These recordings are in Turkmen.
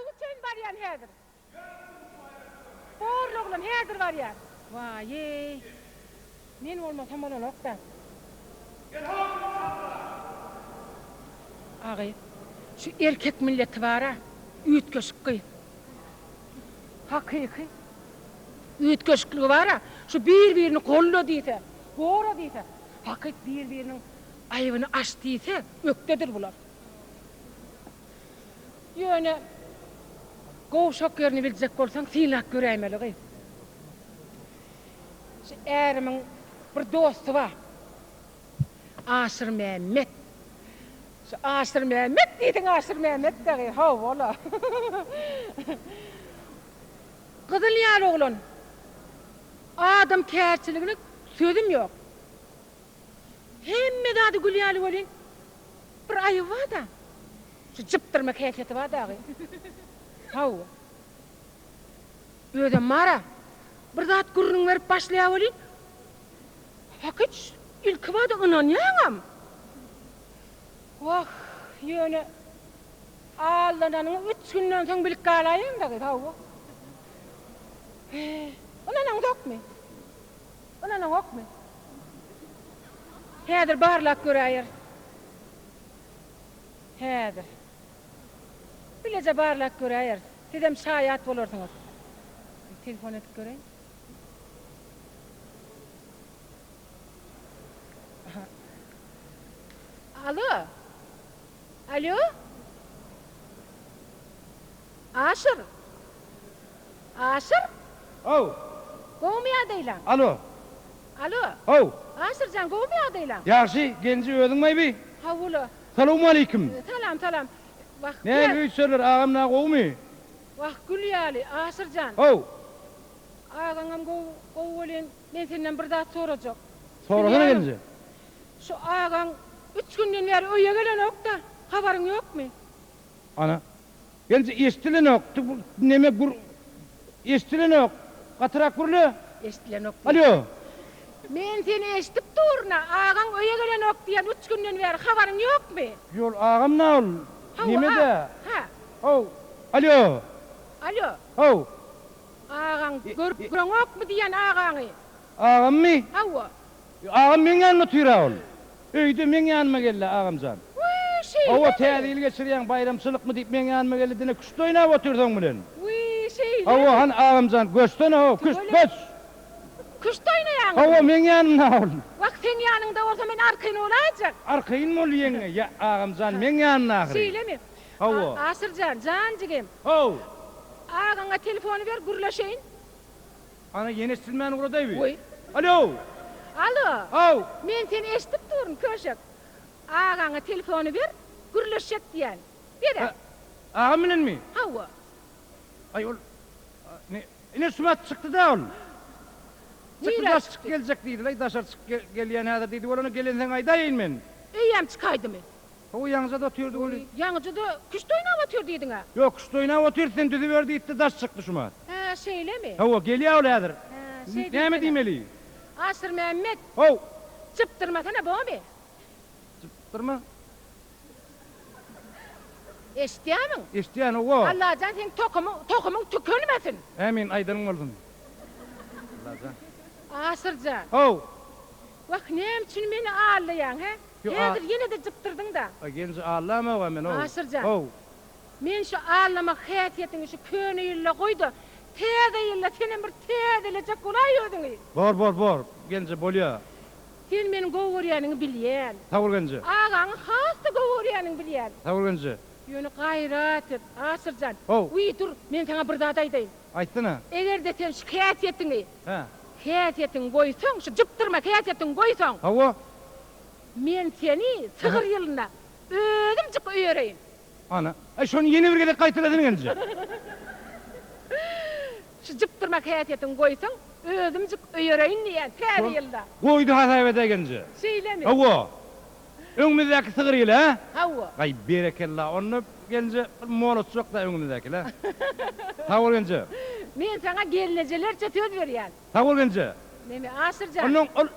Suw içeýin barýan häzir. Borly oglan, häzir barýan. Waý-eý. Men bolmasam bolanok-da. Agy, şu erkek milleti bar-a, üýtgeşik gyz. Hakyky üýtgeşikligi bar-a, şu bir-birini golla diýse, gora diýse, hakyt bir-biriniň aýybyny aç diýse, ökdedir bular. Ýöne gowşak ýerini biljek bolsaň, synlap göräýmeli gyz. Şu ärimiň bir dosty bar. Aşyrmämmet. Şu Aşyrmämmet diýdiň Aşyrmämmet dagy, hawa-la. Gyzyl ýaly oglan. Adamkärçiligine sözüm ýok. Hemme zady gül ýaly welin, bir aýyby bar-da. Şu jypdyrma häsiýeti bar dagy. Hawa. Özem bar-a, bir zat gürrüň berip başlaýar welin, hakyt ilkibada ynanýaňam. Wah, ýöne aldananyňy üç günden soň bilip galaýaň dagy, hawa. He, ynanaňzokmy? Ynanaňokmy? Häzir barlap göräýeris. Häzir. Bileje barlap göräýeris. Sizem şaýat bolarsyňyz. Telefon edip göreýin. Alo. Alo. Aşyr. Aşyr. Haw. Gowumy ýagdaýlaň? Alo. Alo. Haw. Aşyrjan gowumy ýagdaýlaň? Ýagşy, gelnje özüňmaý bi? Hawa-la. Salowmaleýkim. Salam, salam. Wah, Nähili öýtserler, agam na gowumy? Wah, gül ýaly, Aşyr jan. Haw. Agaňam gowy, gowy welin, men senden bir zat sorajak. Sorasana gelinje. Şu agaň üç günden bäri öýe gelenok-da, habaryň ýokmy? Ana. Gelinje eşdilenok, neme gür, eşdilenok, gatyrak gürle. Eşdilenok diýip. Alýo. Men seni eşidip durun-a, agaň öýe gelenok diýen üç günden bäri habaryň ýokmy? Ýol agam na ol, neme-dä? Hä. How, alýo. Alýo. How. Agaň göreňokmy diýen agaňy? Agammy? Hawa. Agam meň ýanymda otyr-a ol. Öýde meň ýanyma geldi agamjan. Wiý, şeýlemi? Hawa, täze ýyl geçirýäň, baýramçylykmy diýip meň ýanyma geldi, dine küşt oýnap otyr soň bilen. Wiý, şeýlemi? Hawa, hany agamjan, göçsene-how, küşt, göç! Küşt oýnaýaňyzmy? Hawa, meň ýanymda ol. Wah, seň ýanyňda bolsa men arkaýyn bolaýjak. Arkaýyn bol ýeňňe, ýa, agamjan, meň ýanymda ahyry. Şeýlemi? Hawa. Aşyrjan, jan jigim. How! Agaňa telefony ber, gürleşeýin. Ana ýene eşdilmän ugradaý bi. Goý. Alo! Alo! Haw! Men seni eşidip durun, köşek. Agaňa telefony ber, gürleşjek diýýän. Ber-ä. Agam bilenmi? Hawa. Aý ol ne ine şumat çykdy-da ol. Çykdy Nirä daş çykyp geljek diýdi-laý, daşary çykyp gelýän häzir diýdi, ol ony gelensoň aýdaýyn men. Eýýäm çykaýdymy? Hawa, ýaňyja-da otyrdy weli. Ýaňyja-da küşt oýnap otyr diýdiň-ä? Ýok, küşt oýnap otyrdy, sen düzüber diýdi-de, daş çykdy şumat. Hä, şeýlemi? Hawa, gelýär ol häzir. Hä, şeý diýsene. Näme diýmeli? Aşyrmämmet! How! Çypdyrmasana, bomy? Çypdyrma? Eşidýärmiň? Eşidýän, hawa. Allajan seň tokumyň, tohumyň tükenmesin! Ämin, aýdanyň bolsun. Allajan. Aşyrjan! How! Wah, näme üçin meni aldaýaň, hä? Häzir ýene-de jypdyrdyň-da. Aý, gelinje aldamog-a men, how. Aşyrjan, How. men şu aldamak häsiýetiňi şu köne ýylda goý-da, täze ýylda senem bir täzelejek bolaý özüňi. Bor, bor, bor, gelinje, bolýa. Sen meni gowy görýäniňi bilýän. Sag bol, gelinje. Agaňy has-da gowy görýäniňi bilýän. Sag bol, gelinje. Ýöne gaýrat et, Aşyrjan. How. Wiý, dur, men saňa bir zat aýdaýyn. Aýtsana. Eger-de sen şu häsiýetiňi Hä. Häsiýetiňi goýsaň, şu jypdyrma häsiýetiňi goýsaň. Hawa. Men seni sygyr ýylynda özümjik öýereýin. Ana. Aý, şony ýene bir gezek gaýtalasana gelinje. Şu jypdyrma häsiýetiňi goýsaň, özümjik öýereýin diýýän täze ýylda. Goýdy hasap edäý gelinje. Şeýlemi? Hawa. Öňümizdäki sygyr ýyly, hä? Hawa. Aý, berekella. Onda gelinje bir molatjak-da öňümizdäki-le. Sag bol gelinje. Men saňa gelnejelerçe söz berýän. Sag bol gelinje. Neme, Aşyrjan. Onnoň ol.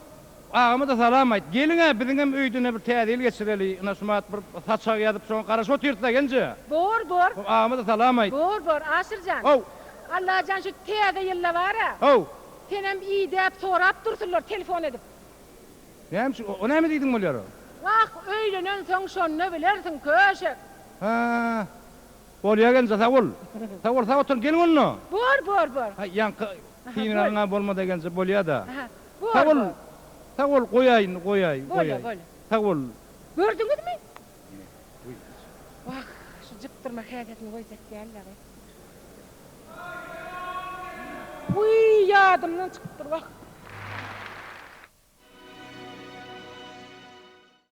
Agama-da salam aýt. Geliň-ä, biziňem öýde-ne bir täze ýyl geçireli. Ynha, şumat bir saçak ýazyp, şoňa garaşyp otyrys-da, gelnje. Bor, bor. Hop, agama-da salam aýt. Bor, bor, Aşyr jan. How. Allajan şu täze ýylda bar-a. How. Senem idäp, sorap dursunlar telefon edip. Näme üçin? O näme diýdiň bolýar o? Wah, öýlenensoň şonda bilersiň, köşek. Hä. Bolýa gelnje, sag bol. Sag bol, sag otur, geliň onda. Bor, bor, bor. Haý, ýaňky synyragyň-a bolmady gelnje, bolýa-da. Aha, bor, Sag bol. bor. Sag bol, goýaý indi, goýaý, Bolýa, goýaý. bolýa. Sag bol. Gördüňizmi? Wah, şu jypdyrma häsiýetini goýjak däl-le. Wiý, ýadymdan çykypdyr, wah.